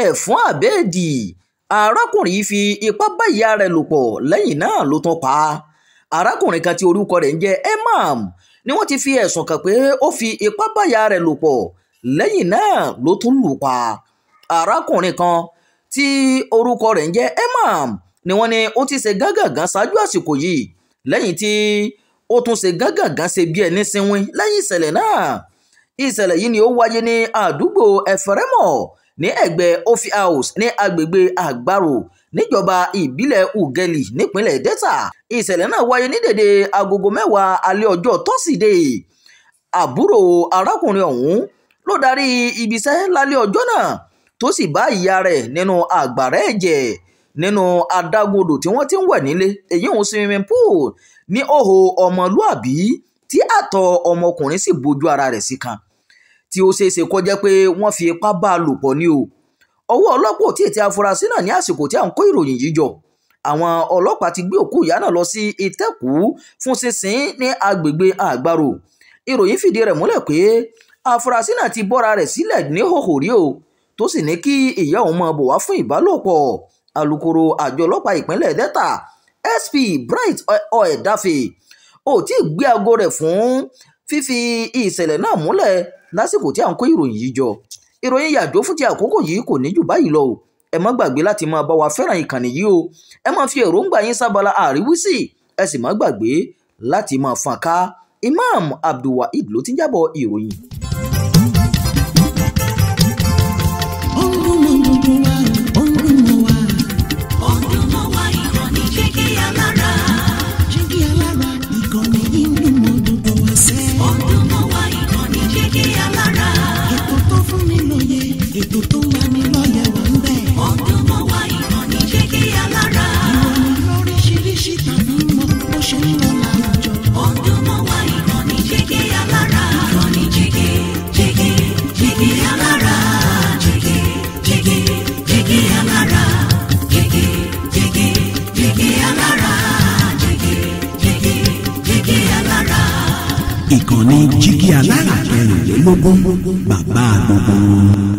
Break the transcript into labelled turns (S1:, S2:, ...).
S1: Ẹ̀fún àbẹ́ẹ̀dì, arákùnrin yìí fi ipá bá ìyá rẹ̀ lò pọ̀, lẹ́yìn náà ló tún pa á. Arákùnrin kan tí orúkọ rẹ̀ ń jẹ́ Emam ni wọ́n ti fi ẹ̀sùn kàn pé ó fi ipá bá ìyá rẹ̀ lò pọ̀, lẹ́yìn náà ló tún lù pa. Arákùnrin kan tí orúkọ rẹ̀ ń jẹ́ Emam ni wọ́n ní ó ti ṣe gángangan ṣáájú àsìkò yìí, lẹ́yìn tí ó tún ṣe gángangan ṣe bí ẹni sinwin lẹ́yìn ìṣẹ̀lẹ̀ náà. Ìṣẹ̀lẹ̀ yìí ni ó wáyé ní àdúgbò Ẹ̀fẹ̀rẹ̀mọ̀ ní ẹ̀gbẹ́ Ofi House ní agbègbè Àgbàrò níjọba ìbílẹ̀ Ughelli nípínlẹ̀ Delta. Ìṣẹ̀lẹ̀ náà wáyé ní dédé agogo 10 alẹ́ ọjọ́ Tọ́sídẹ̀ẹ́. Àbúrò arákùnrin ọ̀hún ló darí ibiṣẹ́ lálẹ́ ọjọ́ náà tó sì bá ìyá rẹ̀ nínú àgbàrá ẹ̀jẹ̀ nínú adágún odò tí wọ́n ti ń wẹ̀ nílé, èyí òun swimming pool, ní òhò ọmọlúàbí tí àtọ̀ ọmọkùnrin sì bójú ara rẹ̀ sí kan, tí ó ṣeéṣe kó jẹ́ pé wọ́n fi ipá bá a lò pọ̀ ní o. Ọwọ́ ọlọ́pàá ò tí ì tẹ afurasí náà ní àsìkò tí à ń kó ìròyìn yìí jọ. Àwọn ọlọ́pàá ti gbé òkú ìyá náà lọ sí ìtẹ́kùú fún sínsìn ní agbègbè Àgbàrò. Ìròyìn fìdí rẹ̀ múlẹ̀ pé afurasí náà ti bọ́ra rẹ̀ sílẹ̀ ní hòhò rí o, tó sì ní kí ìyá òun máa bọ̀ wá fún ìbálòpọ̀. Alukoro àjọ ọlọ́pàá ìpínlẹ̀ Delta SP Bright Oedafe ò tí ì gbé aago rẹ̀ fún fífi ìṣẹ̀lẹ̀ náà múlẹ̀ lásìkò tí à ń kó ìròyìn yìí jọ. Ìròyìn yàjò fún ti àkókò yìí kò ní jù báyìí lọ o. Ẹ má gbàgbé láti máa bá wa fẹ́ràn ìkànnì yìí o. Ẹ máa fi èròǹgbà yín sábala àríwísí, ẹ sì má gbàgbé láti máa fọ́n ká. Imam Abdulwaheed ló ti ń jábọ̀ ìròyìn.
S2: Ó ń dùn mọ́ gbogbo wa, ó ń dùn mọ́ wa.
S3: Ó ń dùn mọ́ wa, ìkànnì Jígí Alára.
S2: Jígí Alára, ìkànnì yìí ń dùn mọ́ gbogbo wa sẹ́.
S3: Ó ń dùn mọ́ wa, ìkànnì Jígí Alára.
S2: Ètò tó fún ni lóye, ètò tó ń lani lọ́yẹ̀ wà ń bẹ̀.
S3: Ó ń dùn mọ́ wa, ìkànnì Jígí Alára.
S2: Ìròyìn lóríṣiríṣi tàbí mọ́ bó ṣe ń lọ láwùjọ.
S3: Ó ń dùn mọ́ wa, ìkànnì Jígí Alára. Ìkànnì Jígí, Jígí, Jígí Alára. Jígí, Jígí, Jígí Alára. Jígí, Jígí, Jígí Alára. Jígí, Jígí, Jígí Alára.
S4: Ìkànnì Jígí Alára 24, bàbá gbogbo wọn.